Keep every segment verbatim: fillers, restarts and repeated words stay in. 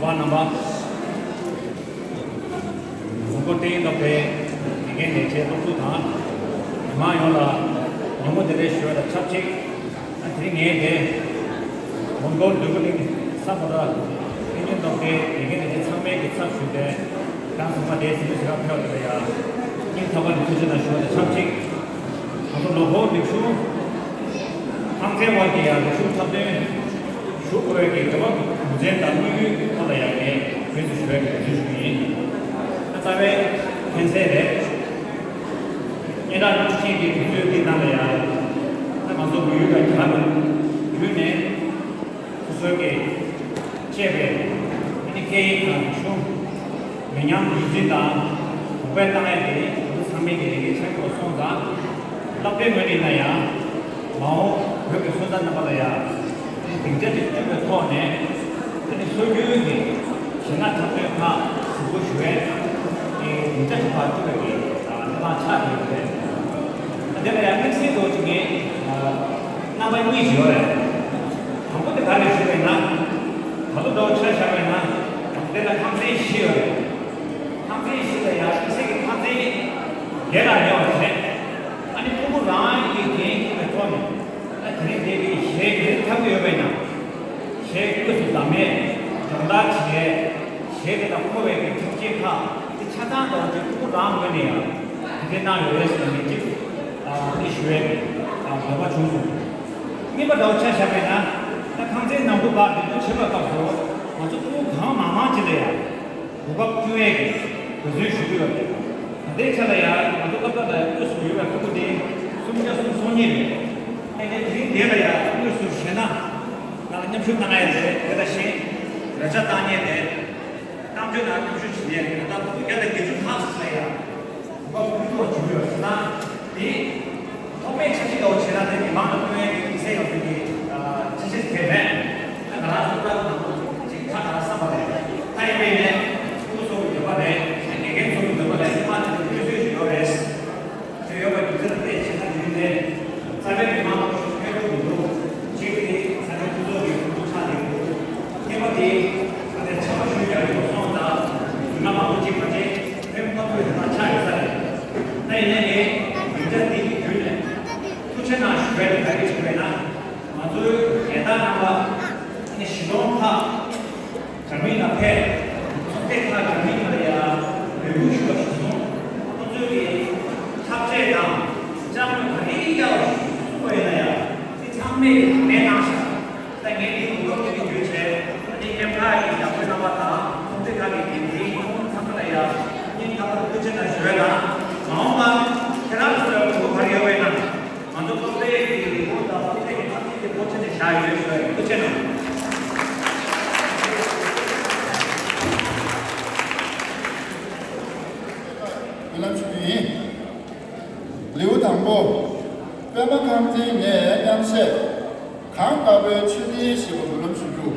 པ་རྣམ་པ། མོན་གྷོ་བསྟན་ཡོད་པའི་དགེ་རྒན་ལས་བྱེད་སློབ་ཕྲུག་དང་། མི་མང་ཡོངས་ལ་ཉིན་མོ་བདེ་ལེགས་ཞུ་བ་དང་ཆབས་ཅིག་ཨ། དེ་རིང་ངས་དེ་མོན་གྷོ་འདོད་རྒུ་གླིང་ས་མོ་ཊ་ཨིན་ཇི་ནི་ཐོག་དེ་དགེ་རྒན་ལས་བྱེད་ཚང་མའི་གི་ཚབ་ཞུས་ཏེ། ཁྱེད་རང་ཚང་མ་དེ་གཟིགས་མོ་བྱེད་གར་ཕེབས་པ་དེ་ལ་ཡང་སྙིང་ཐག་པ་ནས་ཐུགས་རྗེ་གནང་ཞུ་བ་དང་ཆབས་ཅིག་ང་ཚོ་ལོ་འཁོར་རིག་གཞུང་། ཁང་ཚན་དབར་གྱི་ཡང་རིག་གཞུང་འཁྲབ་སྟོན་ཞུ་དགོས་ཀྱི་འབྲེལ་བ་དུམ་ཚན་དང་དམིགས་ཡུལ་སྐོར་ལ་ཡང་ངས་དགོངས་ཞུ་ཞུ་བའི་འབོད་སྐུལ་ཞུ་གི་ཡིན། ད་རྩ་བའི་མཁྱེན་གསལ་རེད། སྙན་གྲགས་ཤིག་གི་དུས་ཚོད་འདི་ནང་ལ་ཡང་ད་ང་ཚོ་བོད་ཡུལ་དང་རྒྱ་གར་བརྒྱུད་ནས། སོ་སོའི་གི་གཅེས་པའི་ཨ་ནི་སྐད་ཡིག་དང་རིག་གཞུང་མི་ཉམས་རྒྱུན་འཛིན་དང་གོང་འཕེལ་བཏང་ཡས་དེ་ང་ཚོ་ཚང་མའི་གི་ལས་འགན་ཆགས་ཡོད་སོང་ཙང་། སློབ་གྲྭའི་ངོས་ནས་ཡིན་ན་ཡང་མ་འོངས་བོད་ཀྱི་སོན་རྩ་རྣམ་པ་ལ་ཡང་ཨ་ནི་སྡིངས་ཆ་ཅིག་བསྐྲུན་པའི་ཐོག་ནས་ཨ་ནི་སྲོལ་རྒྱུན་གྱི་གཞས་སྣ་འཁྲབ་སྟོན་ཁག་གཟིགས་སྐོར་ཞུ་ཡས་ཀྱི་སྡིངས་ཆ་ཞིག་ཕར་བསྐྲུན་པའི་གི་ཨ་གནས་སྟངས་ཆགས་ཡོད་པ་རེད། དེ་ལ་ཡང་དམིགས་བསལ་དུ་ཅིག་ངས་ཨ་རྣམ་པ་གཉིས་ཤིག་ཡོད་རེད། དང་པོ་དེ་ག་རེ་ཞུ་བས་ན། ང་ཚོ་འདྲ་བོ་ཆ་བཞག་པས་ན། དེ་ལ་ཁང་ཚན་བཞི་ཡོད་རེད། ཁང་ཚན་བཞི་ལ་ཡང་དམིགས་བསལ་གྱི་ཁང་ཚན་བརྒྱད་ལ་ཉེ་བ་བྱས། ཨ་ནི་ཕྲུ་གུ་རང་གིས་འགན་འཁྱེར་བའི་ཐོག་ནས་ཨ་དེ་རིང་འདས་པའི་གཞས་ག་རེ་འཁྲབ་ཀྱི་ཡོད་པས་ན། གཞས་དངོས་སུ་གདམས་ནས་སྦྱོང་བརྡར་བྱས། གཞས་དེ་དང་མཁོ་བའི་གི་འཁྲབ་ཆས་ཁག་དེ་ཆ་ཚང་དང་དེ་ཕྲུ་གུ་རང་ངོས་ནས་ཡང་དེ་འདྲ་གནང་ཡོད་རེད་ཟེར་ནས་ཅིག་ཨ་དེ་ཞུ་བའི་གི་ཨ་འདོད་པ་བྱུང་སོང་། གཉིས་པ་འདྲ་བོ་ཆ་བཞག་པས་ན། ད་ཁང་ཚན་ནང་ཁུལ་ཁག་འགྲེམས་སྟོན་བྱེད་པའི་སྐབས་སུ་ང་ཚོ་ཕྲུ་གུ་གང་མང་མང་ཅིག་ལ་ཡང་གོ་སྐབས་བསྐྲུན་ཡས་ཀྱི་འབད་བརྩོན་ཞུ་གི་ཡོད་རེད། ད་ལྟའི་ཆ་ལ་ཡང་ང་ཚོ་སློབ་གྲྭ་ལ་དངོས་སུ་ཡོད་པའི་ཕྲུ་གུ་དེ་སུམ་བརྒྱ་སུམ་ཅུ་སོ་གཉིས་རེད། ཨ་ནི་དེ་རིང་འདི་ལ་ཡང་དངོས་སུ་གཞས་སྣ་ནང་ལ་མཉམ་ཞུགས་གནང་ཡས་རེད། དེ་ལ་གཞས་རོལ་ཆ་བཏང་མཁན་རེད། གཏམ་བརྗོད་ནང་མཉམ་ཞུགས་བྱེད་མཁན་རེད། ད་ཕྲུ་གུ་བརྒྱ་དང་བརྒྱད་ཅུ་ལྷག་ཙམ་ལ་ཡང་གོ་སྐབས་ཕུལ་ཐུབ་པ་བྱུང་ཡོད་ཟེར་ན། དེ་ཐོག་མའི་འཆར་གཞི་འདྲ་བོ་བྱས་ན་དེ་མི་མང་ལ་ཕན་ཡས་ཀྱི་དམིགས་བསལ་ཡོད་པའི་གི་འཆར་གཞི་དེ་མེད། ད་ང་རང་ཚོ་ལྟ་བུ་ནང་དུ་ཅིག་ཆགས་ད་བསམ་པ་རེད། ད་ཡིན་པས་ནས་ཕྲུ་གུ་ཚོ་གི་འདོད་པ་རེད། དགེ་རྒན་ཚོ་གི་འདོད་པ་རེད། ཚང་མ་དེ་ཚོ་སྐྱོན་བརྗོད་ཞིག་ཡོད་རེད། དེ་ཡོད་པ་རྒྱུ་མཚན་དེ་བྱས་ན་དེ་རིང་ནས་རྩ་བའི་མི་མང་ལ་ཕན་ཐོགས་མི་འདུག་གཅིག་དེ་ས་གནས་སྤྱི་ཚོགས་ཀྱི་ཕྲུ་གུ་ཆགས་བསྡད་འདུག་གཉིས་པ་དེ་ད་ལྟ་ཆར་པ་ཤུགས་རྒྱག་གི་འདུག་སོང་ཙང་རྫུན་མ་མང་པོ་ཅིག་མ་བྱས་ཕན་མ་ཐོགས་པའི་དེ་དག་ཆགས་ཡོད་ས་རེད། ད་ཡིན་ནའི་ངས་ཡིག་ཆ་འདི་གི་བརྒྱུད་ནས་ཐུགས་རྗེ་གནང་ཞུ་བའི་ལས་ཀ་རེ་ཞུ་བས་ན། ང་ཚོའི་རྒན་བདག་རྣམ་པ་ཨ་ནི་གཞིས་གྲོང་ཁག་འདྲ་མིན་ལ་ཕེབས། ཚོགས་སྡེ་ཁག་འདྲ་མིན་ལ་ཡང་འབོད་སྐུལ་ཞུ་བ་ཞིག་སོང་། ཁོང་ཚོས་ཀྱི་འཁྲབ་ཆས་དང་ཅ་དངོས་ག་རེ་གཡར་བ་ཞིག་གསུང་བ་ཡིན་ན་ཡང་དེ་ཚང་མས་མེད་གནང་ཤག་ད་ངས་འདི་གོ་སྐབས་འདི་གི་བརྒྱུད་བྱས་ཨ་ནི་ཨེམ་ཁ་གི་ཡག་པོའི་རྣམ་པ་དང་ཚོགས་སྡེ་ཁག་གི་འགན་འཛིན་ཁོང་ཚང་མ་ལ་ཡང་སྙིང་ཐག་པ་ནས་ཐུགས་རྗེ་གནང་ཞུ་བ་དང་། མ་འོངས་པ་ཁྱེད་རང་ཚོའི་གོ་སྐབས་ག་རེ་ཡོད་པ་ཡིན་ན། ང་ཚོ་སློབ་གྲྭའི་གི་ལས་ཁུངས་དང་སློབ་གྲྭའི་གི་ཚབ་ཏུ་དེ་འབོར་ཆེན་ནས་བཞག་ཡོད་ཞུ་བ་ཡིན། ཐུགས་རྗེ་གནང་། སྨོན་ལམ་ཞུ་རྒྱུ་ཡིན། ལེའུ་དང་པོ། པད་མ་ཁང་ཚན་ནས་མཉམ་གཞས། གངས་དཀར་པོའི་མཆོད་རྟེན་ཞེས་པ་སྨོན་ལམ་ཞུ་རྒྱུ།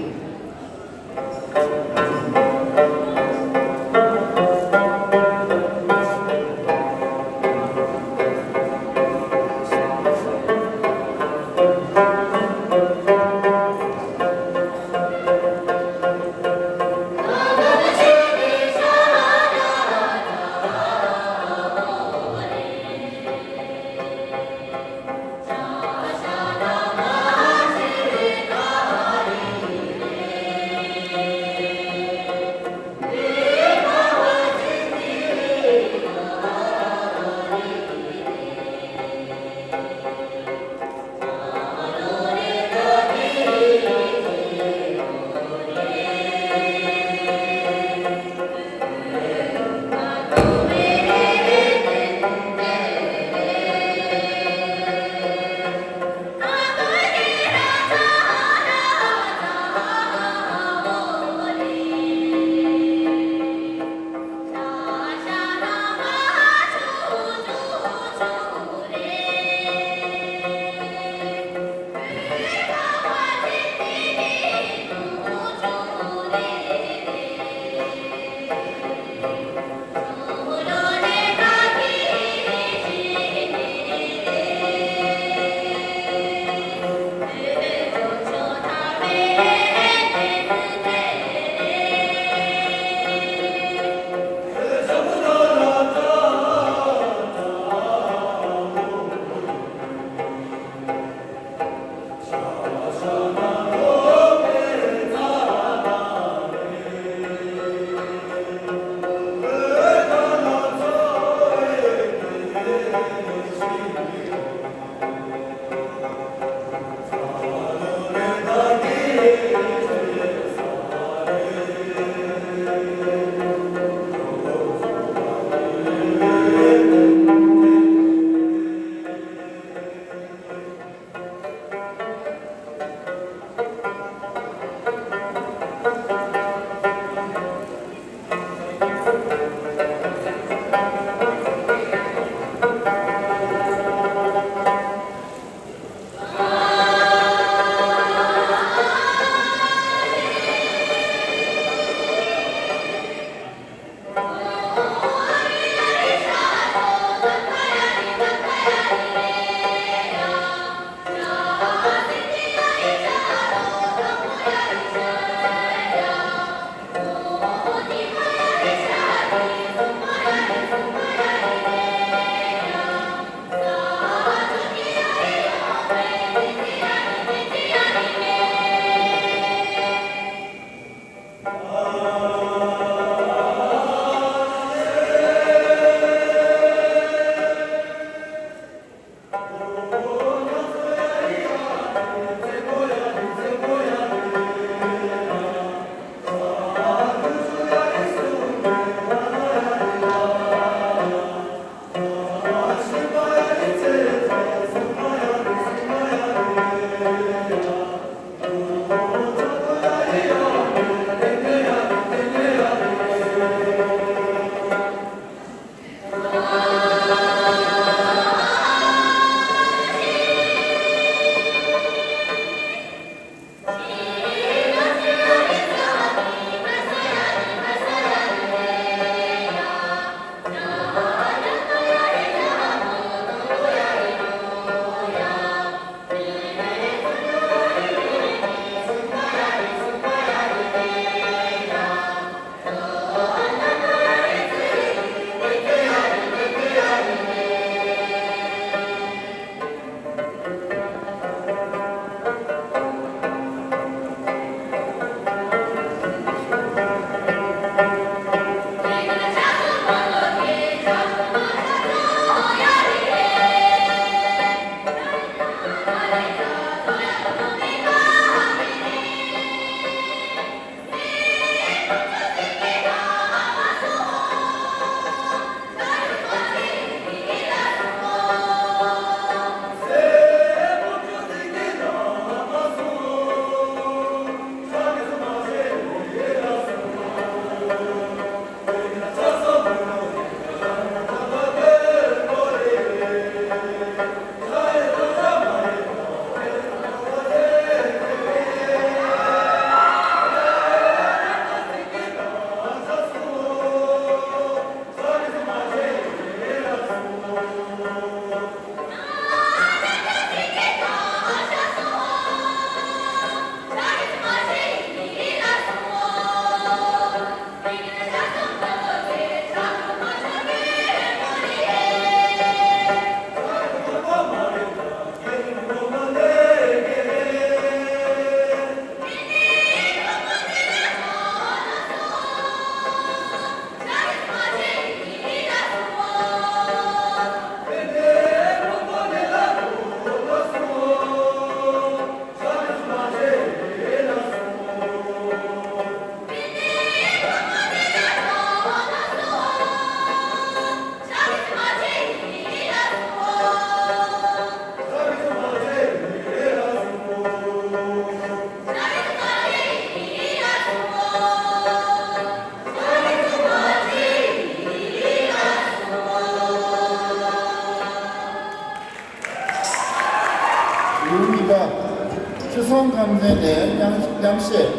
ཚོང་ཁང་ནས་ཉམས་ཉམས་བཞེས་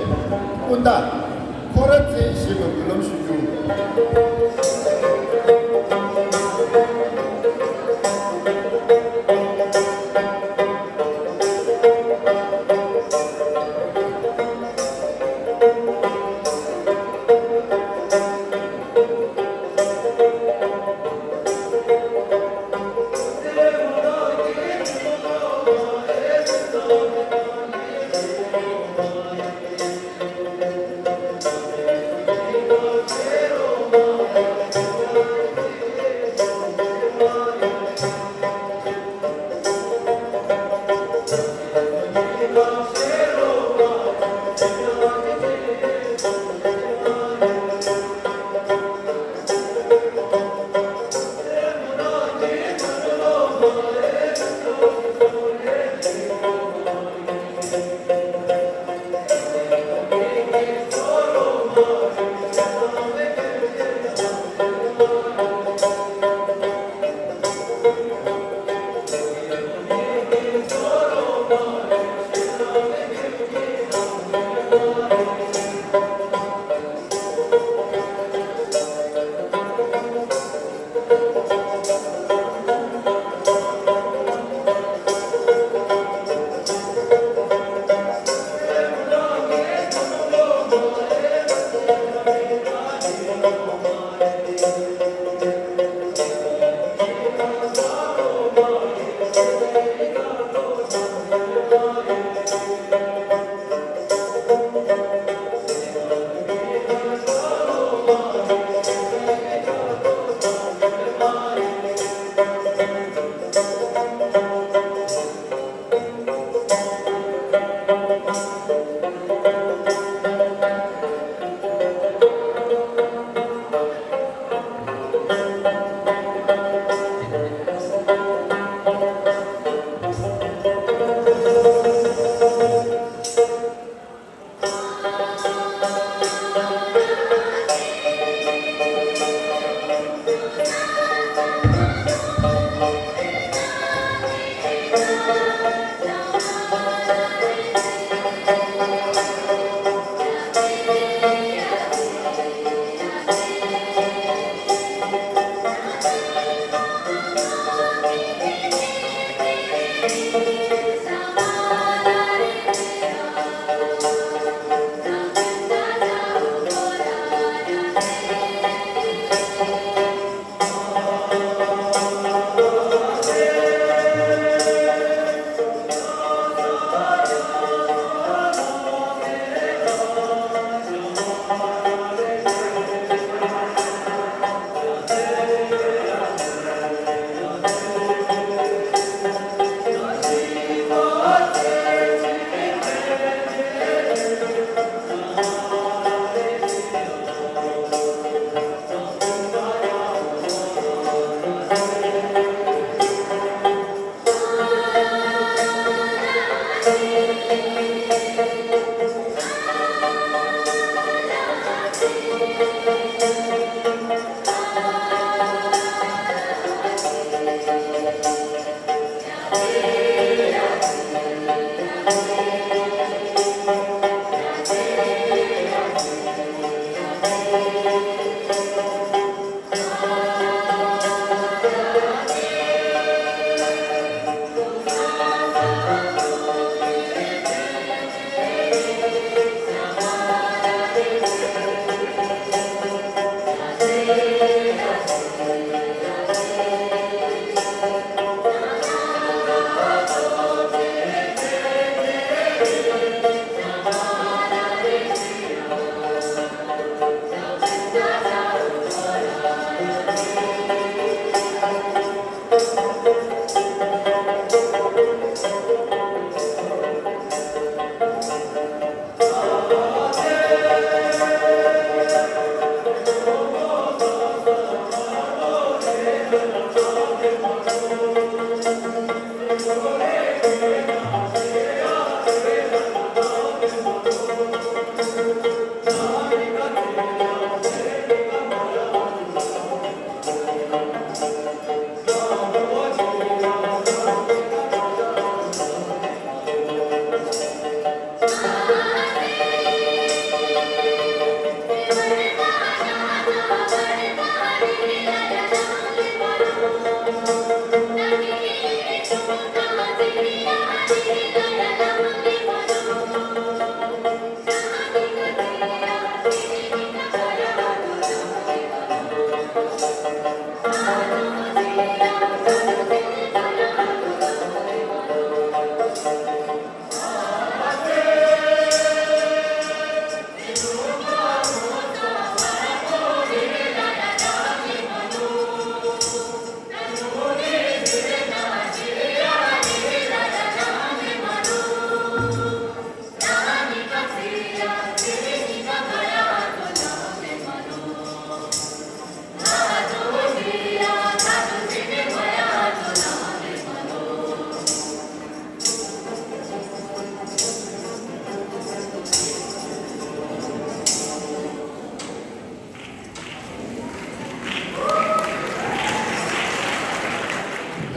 སྤུན་ཟླ་ཁོ་ར་ཙེ་ཞེས་པའི་འབུལ་ལམ་ཞུ་རྒྱུ།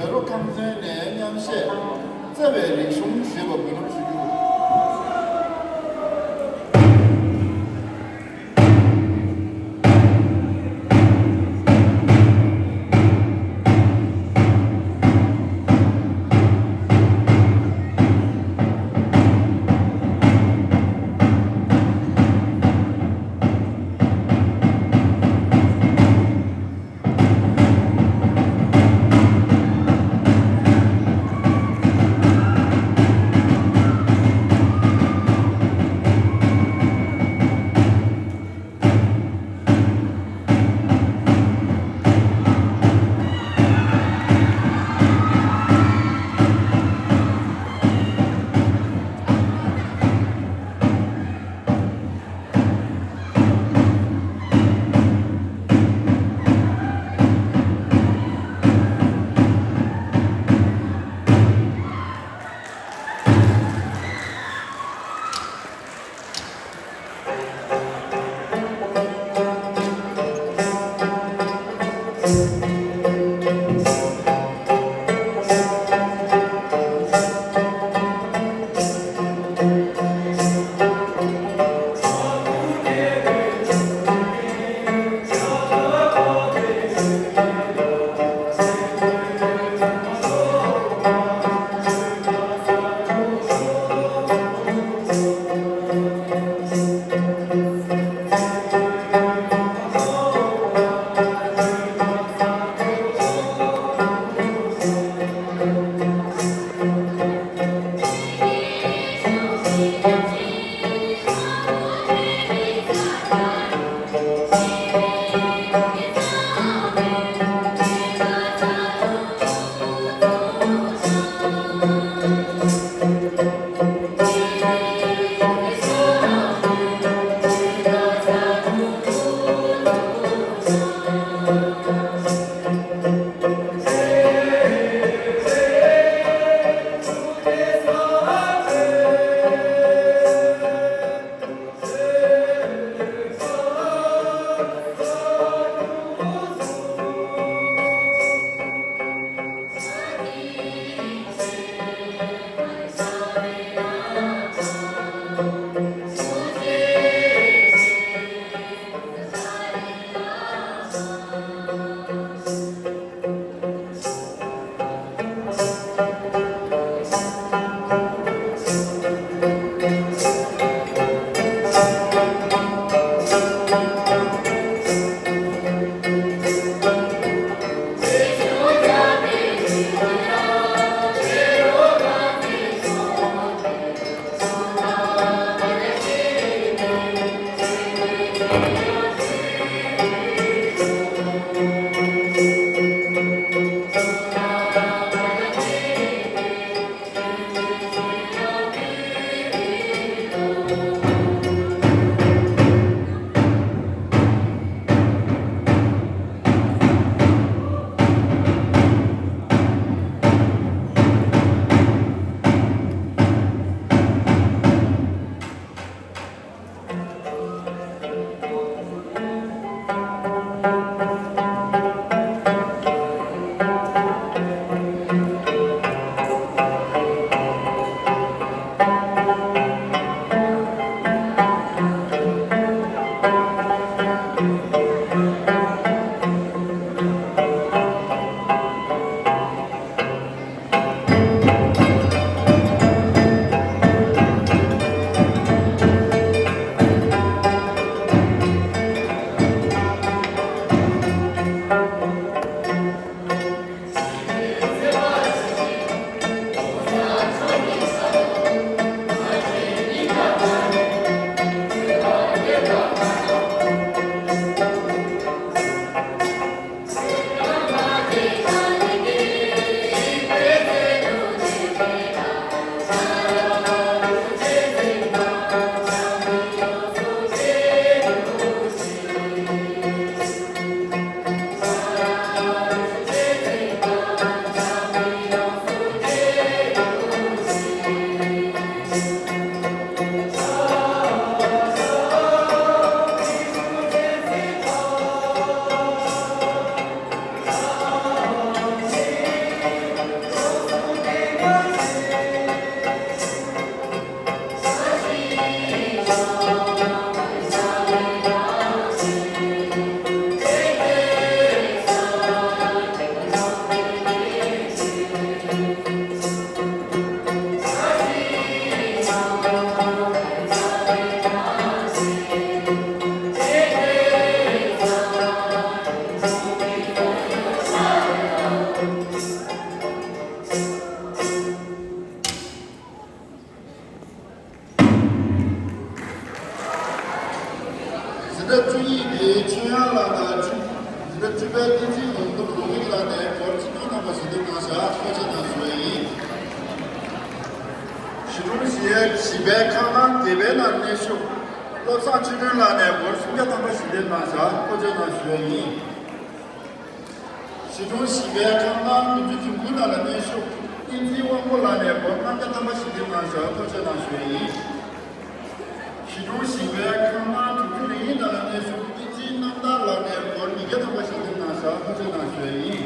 བོད་རོ་ཁམས་ཚན་ནས་མཉམ་གཞས་བརྩེ་བའི་རིག་གཞུང་ཞེས་པ་འབུལ་ལམ་ཞུ་རྒྱུ། བཞི་པའི་ཁང་ནང་བརྒྱད་པའི་ནང་གནས་བཞུགས་བློ་བཟང་ཆོས་སྒྲོན་ལགས་ནས་སྒོར་སུམ་བརྒྱ་ཐམ་པ་ཞལ་འདེབས་གནང་བཞག་ཐུགས་རྗེ་གནང་ཞུ་ཡ་ཡིན། གཞིས་གྲོང་བཞི་པའི་ཁང་ནང་བདུན་ཅུ་དོན་དགུ་ནང་ལ་གནས་བཞུགས་བསྟན་འཛིན་དབང་པོ་ལགས་ནས་སྒོར་ལྔ་བརྒྱ་ཐམ་པ་ཞལ་འདེབས་གནང་བཞག་ཐུགས་རྗེ་གནང་ཞུ་ཡ་ཡིན། གཞིས་གྲོང་བཞི་པའི་ཁང་ནང་དྲུག་ཅུ་རེ་གཉིས་ནང་ལ་གནས་བཞུགས་བསྟན་འཛིན་རྣམ་དག་ལགས་ནས་སྒོར་ཉིས་བརྒྱ་ཐམ་པ་ཞལ་འདེབས་གནང་བཞག་ཐུགས་རྗེ་གནང་ཞུ་ཡ་ཡིན།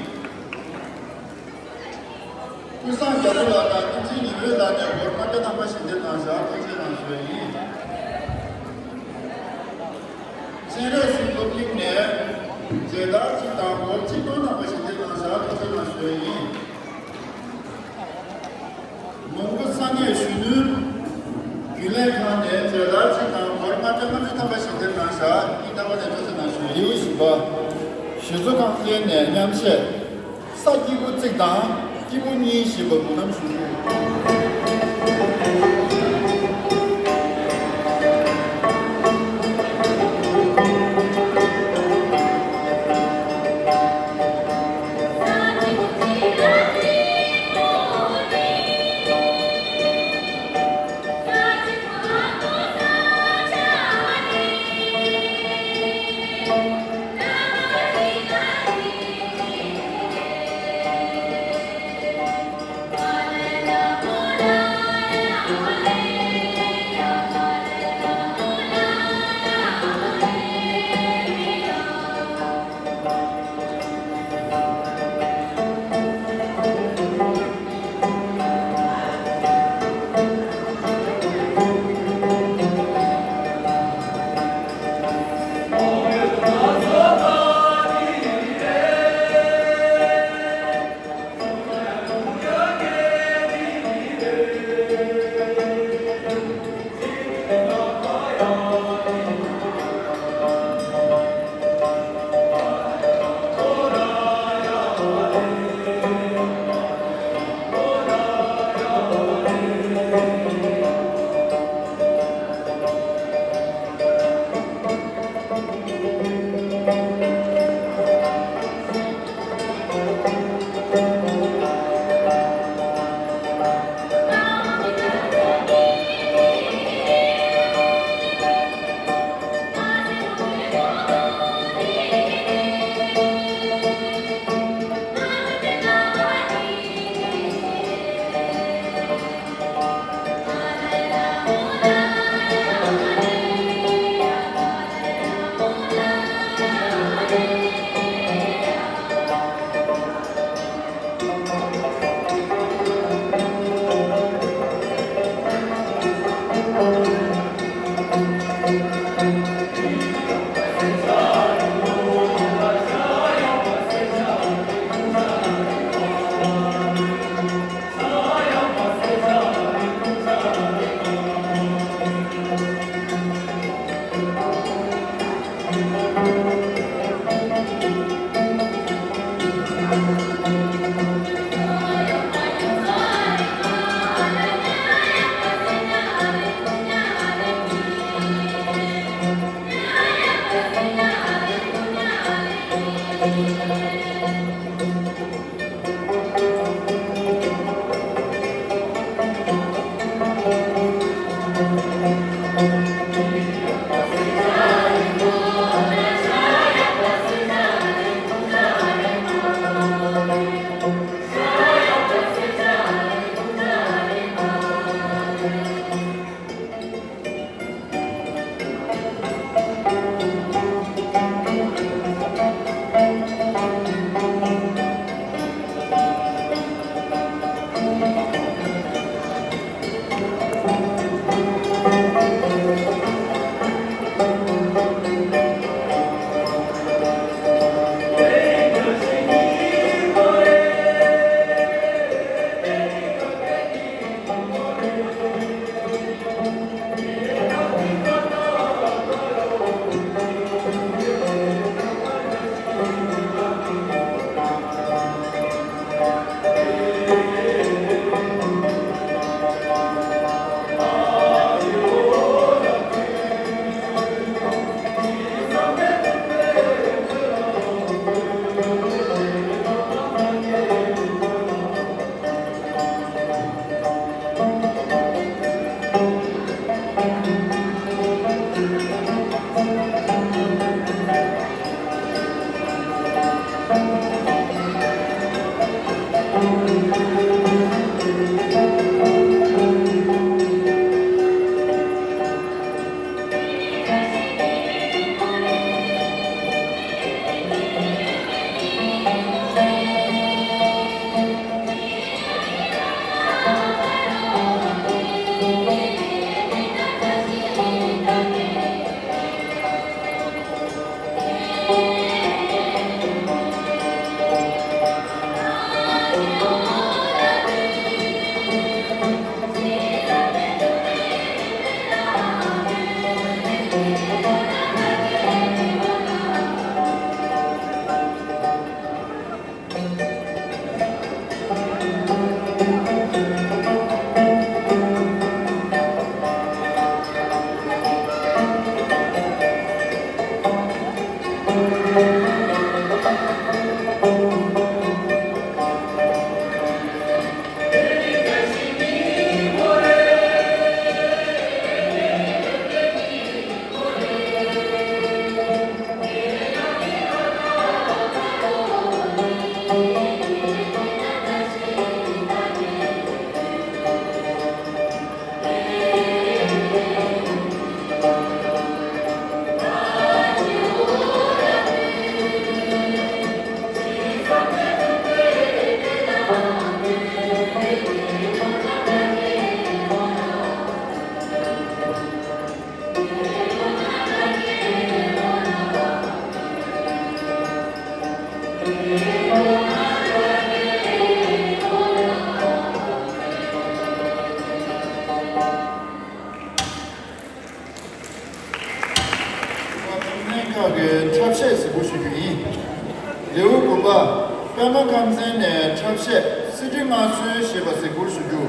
ཀུན་བཟང་རྒྱ་མཚོ་ལགས་དང་བསྟན་འཛིན་ཉི་འོད་ལགས་ནས་སྒོར་ལྔ་བརྒྱ་ཐམ་པ་ཞལ་འདེབས་གནང་བཞག་ཐུགས་རྗེ་གནང་ཞུ་ཡ་ཡིན། སྤྱན་རས་གཟིགས་སློབ་གླིང་ནས་མཇལ་དར་གཅིག་དང་སྒོར་ཆིག་སྟོང་ཐམ་པ་ཞལ་འདེབས་གནང་བཞག་ཐུགས་རྗེ་གནང་ཞུ་ཡ་ཡིན། མོན་གྷོ་ས་གནས་གཞོན་ནུའི་རྒྱུན་ལས་ཁང་ནས་མཇལ་དར་གཅིག་དང་སྒོར་ལྔ་བརྒྱ་ལྔ་བཅུ་ཐམ་པ་ཞལ་འདེབས་གནང་བཞག་ཨིན་ཐ་བ་ནས་ཐུགས་རྗེ་གནང་ཞུ་ཡ་ཡིན། ལེའུ་བཞི་པ། གཞི་བཙུགས་ཁང་ལྷན་ནས་མཉམ་གཞས། ས་སྐྱིད་པོ་གཅིག་དང་སྐྱིད་པོ་གཉིས་ཞེས་པ་འབུམ་རམས་ཞུ་རྒྱུ། གནས་ཁག་གི་འཁྲབ་གཞས་གཟིགས་སྐོར་ཞུ་རྒྱུ་ཡིན། ལེའུ་དགུ་པ། པདྨ་ཁམས་ཚན་ནས་འཁྲབ་གཞས་གསེར་ཁྲི་མངའ་གསོལ་ཞེས་པ་གཟིགས་སྐོར་ཞུ་རྒྱུ།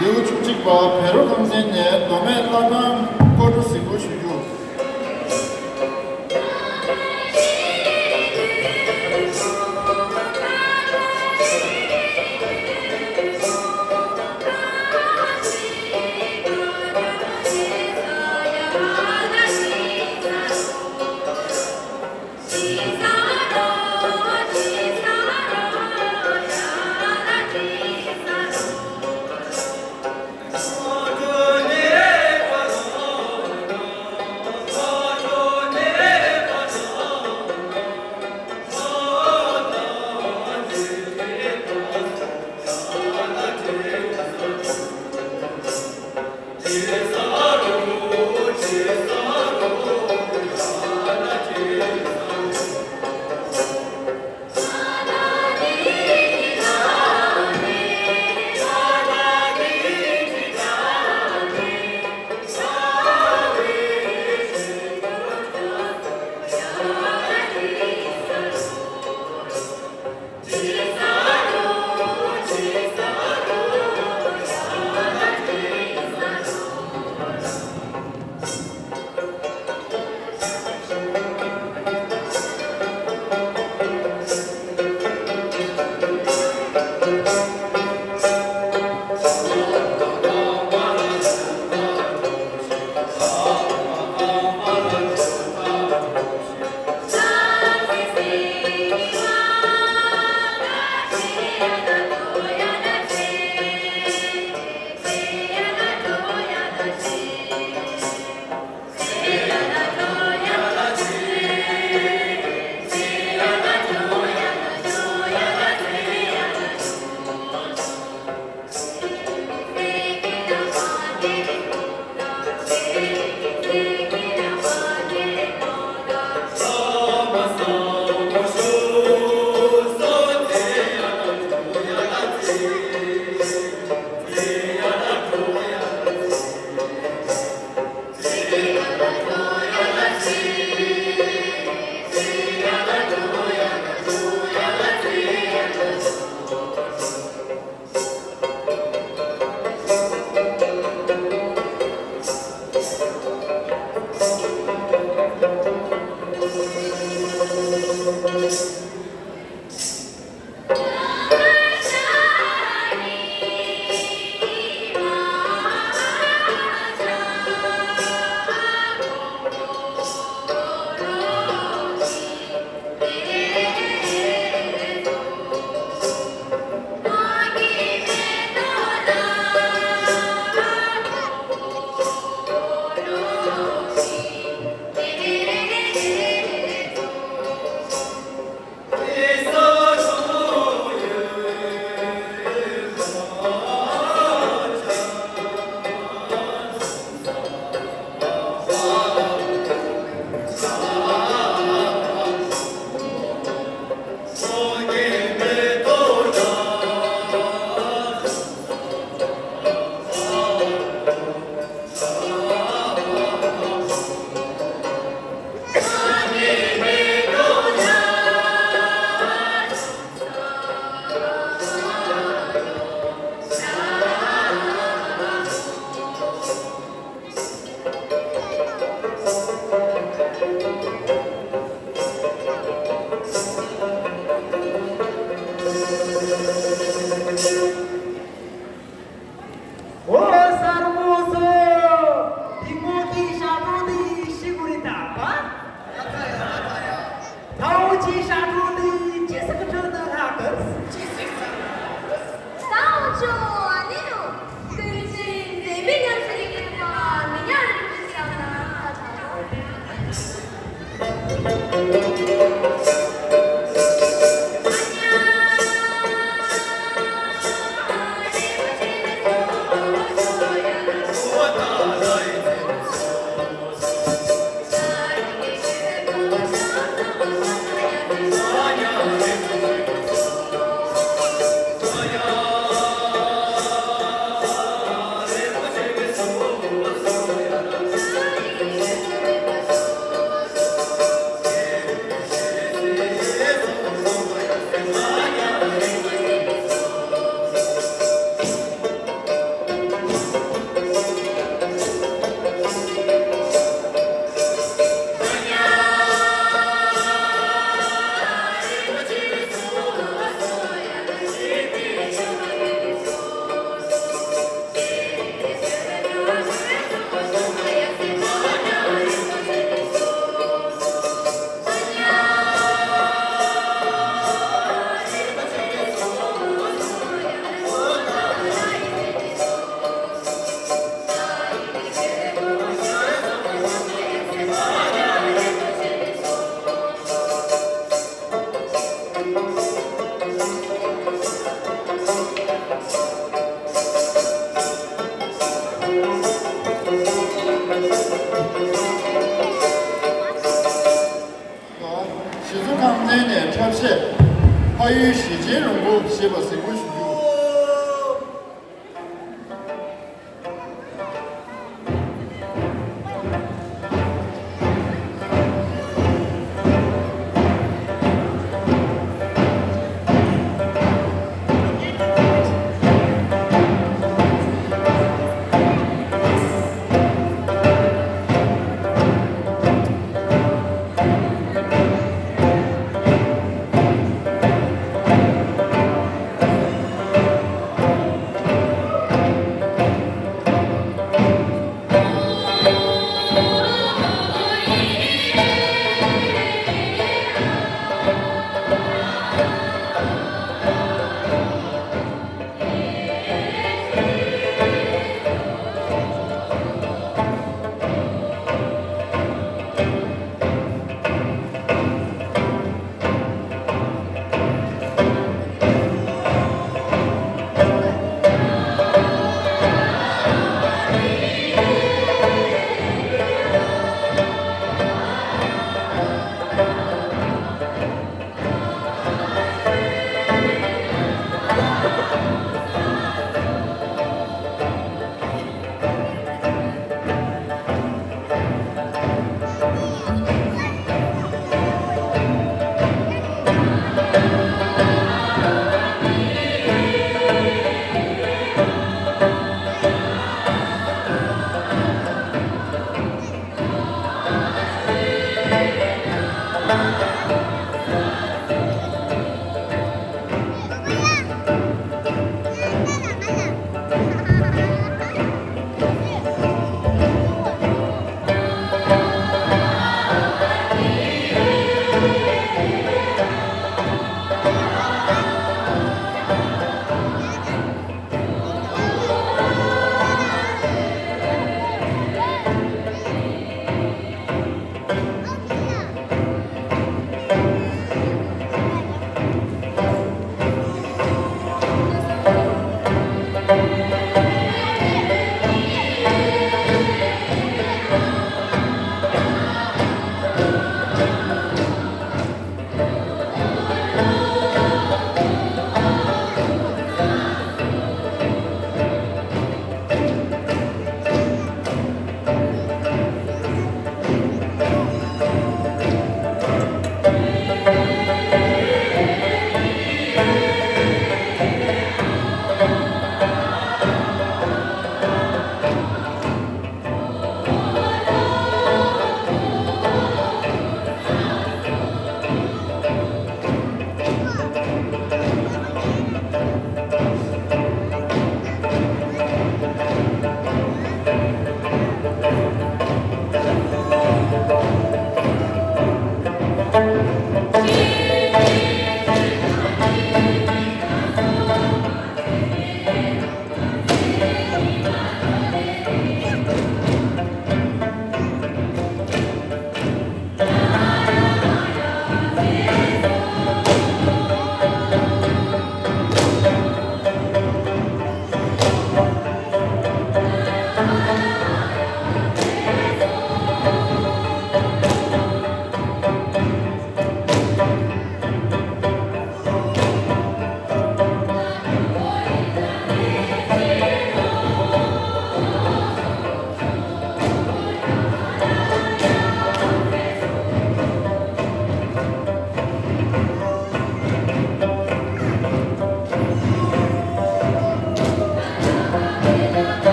ལེའུ་བཅུ་གཅིག་པ་བཻ་རོ་ཁམས་ཚན་ནས་མདོ་སྨད་བླ་བྲང་སྐོར་བྲོ་གཟིགས་སྐོར་ཞུ་རྒྱུ།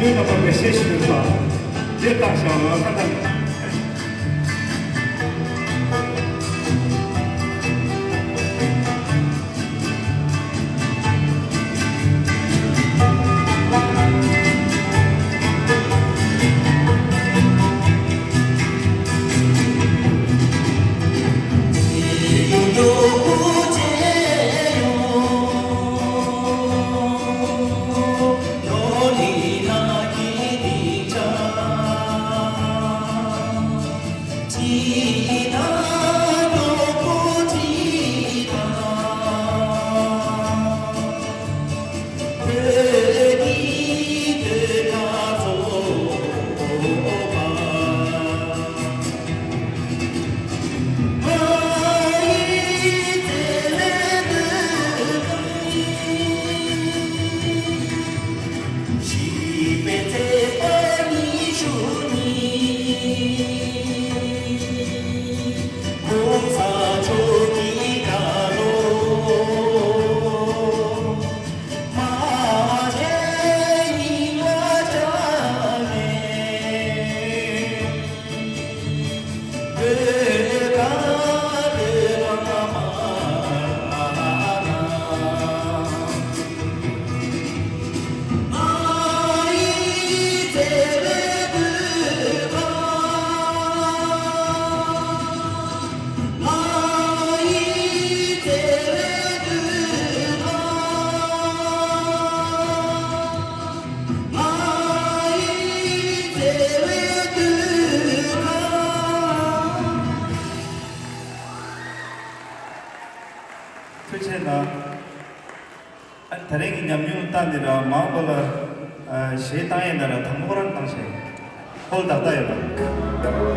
རྣམ་པ་མེ་ཤེས་ཤིག་ཡོད་ས། དེ་བཏང་བཞག་ང་ཁ་ཐག་ཐུགས་རྗེ་གནང་། ཨ་ད་རིང་གི་ཉམས་མྱོང་བལྟས་ནས་ར་མང་པོ་ལ་ཨ་གཞས་བཏང་ཡས་ན་ར་དང་པོ་ཁོ་རང་བཏང་ཤག་ཧོལ་ཏག་ཏག་ཡོད་པ།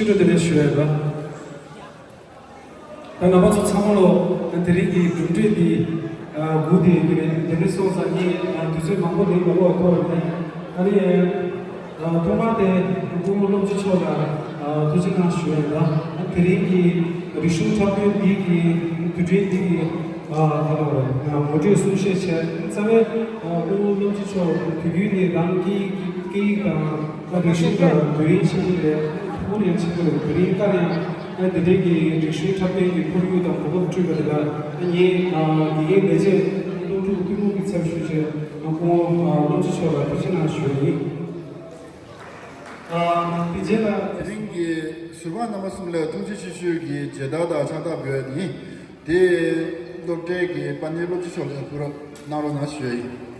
ཤུགས་དྲག་དེ་འདྲ་ཞུ་ཡ་ཡོད། ད་རྣམ་པ་ཚོ་ཚང་མ་ལོ་དེ་རིང་གི་གྲུབ་འབྲས་འདི་སྒུག་སྟེ་དེ་ནས་དེ་འདྲ་སོང་ཙང་ངས་དུས་ཚོད་མང་པོ་ལེན་དགོས་པ་ཐོག་རེད། ཨ་ནི་ཐོག་མར་དེ་སྐུ་ངོ་བློ་གཅིག་མཆོག་ལ་ཐུགས་རྗེ་གནང་ཞུ་ཡ་ཡིན། ད་དེ་རིང་གི་རིག་གཞུང་འཁྲབ་སྟོན་འདི་གི་དུས་དྲན་འདི་གི་ད་ལོ་ངོ་སྤྲོད་གསུང་བཤད་བྱས། རྩ་བའི་སྐུ་ངོ་བློ་གཅིག་མཆོག་དུས་རྒྱུན་ནས་རང་གི་སྐད་ཡིག་དང་། ད་རིག་གཞུང་ལ་དུས་ཡུན་ཆེན་པོ་རེད། ཁོང་ཡང་ཆེན་པོ་རེད། དེ་རིང་ལྟར་ཡང་ཨ་འདི་འདྲའི་གི་རིག་གཞུང་འཁྲབ་སྟོན་གྱི་ཁོར་ཡུག་དང་གོ་སྐབས་སྤྲད་པ་དེ་ལ་ཨ་ངས་ཨ་དགེ་རྒན་ལས་བྱེད་སྟོང་ཕྲུག་ཐུན་མོང་གི་ཚབ་ཞུས་བྱས་ཨ་སྐུ་ངོ་ཨ་བློ་གཅིག་མཆོག་ལ་ཐུགས་རྗེ་གནང་ཞུ་བ་ཡིན། ཨ་དེ་རྗེས་ལ་དེ་རིང་གི་ཟུར་པ་རྣམ་པ་གསུམ་ལ་ཐུགས་རྗེ་ཆེ་ཞུའི་གི་མཇལ་དར་དང་ཕྱག་རྟགས་འབུལ་ཡ་ཡིན། དེ་སློབ་གྲྭའི་གི་པ་ཎི་བློ་གཅིག་མཆོག་ལ་ཕུལ་རོགས་གནང་རོགས་གནང་ཞུ་བ་ཡིན།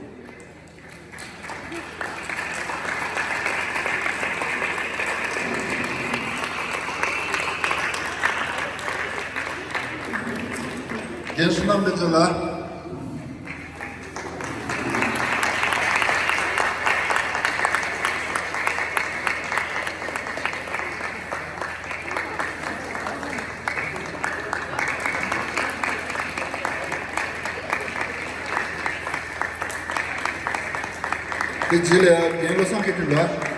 རྒན་བསོད་ནམས་དཔེ་མཛོད་ལགས། དེ་རྗེས་ལ་རྒན་བློ་བཟང་མཁས་གྲུབ་ལགས།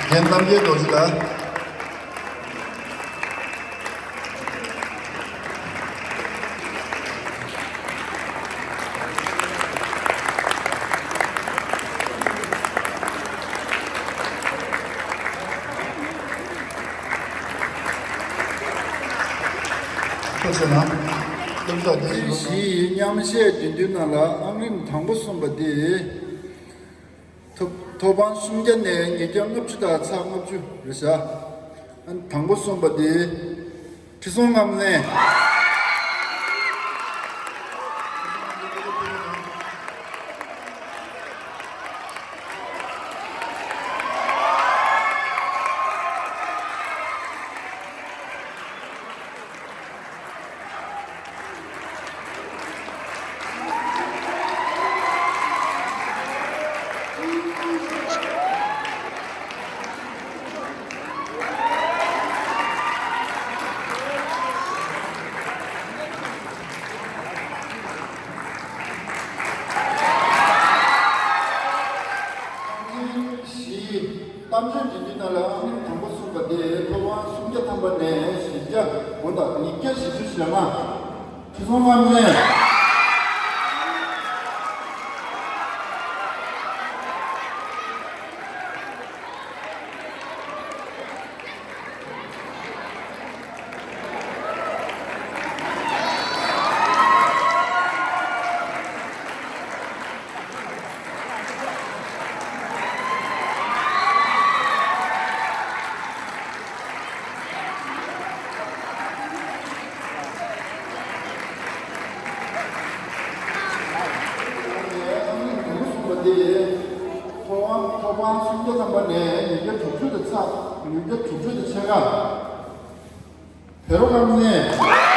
རྒན་རྣམ་རྒྱལ་རྡོ་རྗེ་ལགས། ཐུགས་རྗེ་གནང་། སློབ་གྲྭ་དེ་བཞིའི་མཉམ་གཞས་འགྲན་བསྡུར་ནང་ལ་ཨང་རིམ་དང་པོ་སོང་བ་དེ། ཐོབ་ཐོབ་དབང་སུམ་བརྒྱ་ནས་ཉིས་བརྒྱ་ལྔ་བཅུ་དང་ཚེག་ལྔ་བཅུ་རེད་ཤག་ཨ་དང་པོ་སོང་བ་དེ་ཁྲི་སྲོང་ངམ་ནས། བཞི། གཏམ་བརྗོད་འབྲི་དུས་ནང་ལ་ཨང་རིམ་དང་པོ་སོང་བ་དེ་ཐོབ་དབང་སུམ་བརྒྱ་ཐམ་པ་ནས་བཞི་བརྒྱ། འོ་ད་ཉིས་བརྒྱ་བཞི་བཅུ་ཞེ་ལྔ། ཁྲི་སྲོང་ངམ་ནས། ཐོབ་དབང་ཐོབ་དབང་སུམ་བརྒྱ་ཐམ་པ་ནས་ཉིས་བརྒྱ་དྲུག་ཅུ་དང་ཚེག་ཉིས་བརྒྱ་དྲུག་ཅུ་དང་ཕྱེད་ཀ་བེ་རོ་ཁམས་ནས།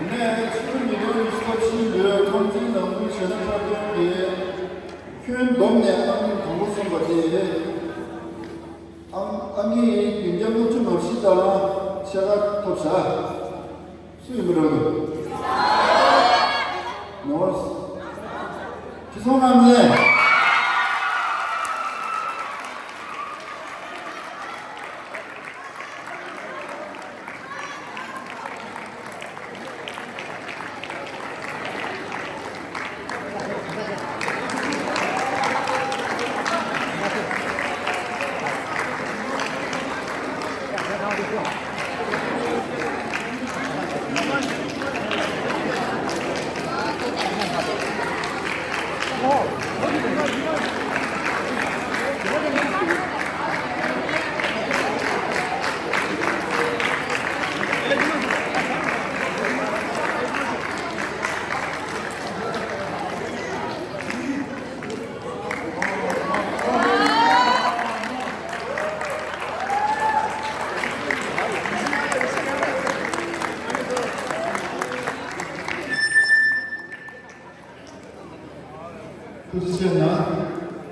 ནས་ཕྱི་ལོ་ཉིས་སྟོང་ཉི་ཤུ་རྩ་བཞིའི་ལོའི་ཁམས་ཚན་ནང་ཁུལ་གཞས་སྣ་འཁྲབ་སྟོན་གྱི་ཁྱོན་བསྡོམས་ནས་ཨང་རིམ་དང་པོ་སོང་བ་དེ་ཨང་ཨང་ཀི་བདུན་བརྒྱ་ལྔ་བཅུ་ང་བཞི་དང་ཕྱེད་ཀ་ཐོབ་བཞག་སུ་ཡིན་པ་རེད། ནོར་ཁྲི་སྲོང་ངམ་ནས། ཐུགས་རྗེ་ཆེ་གནང་།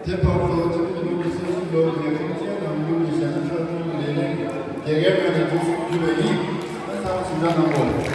དེ་བར་དུ་སྤྱི་འཐུས་ཉི་ཤུ་རྩ་གསུམ་ལོ་ལས་ཁུངས་ཅན་དང་མི་རིགས་ཀྱི་ཞབས་ཞུ་ཁྲག་འཐུང་ལས་རིགས་དེ་གའི་ངོས་ནས་ཐུགས་སུ་ཕུལ་བ་ཡིན། ད་ཚང་མ་ཞིབ་ཕྲ་གནང་དགོས།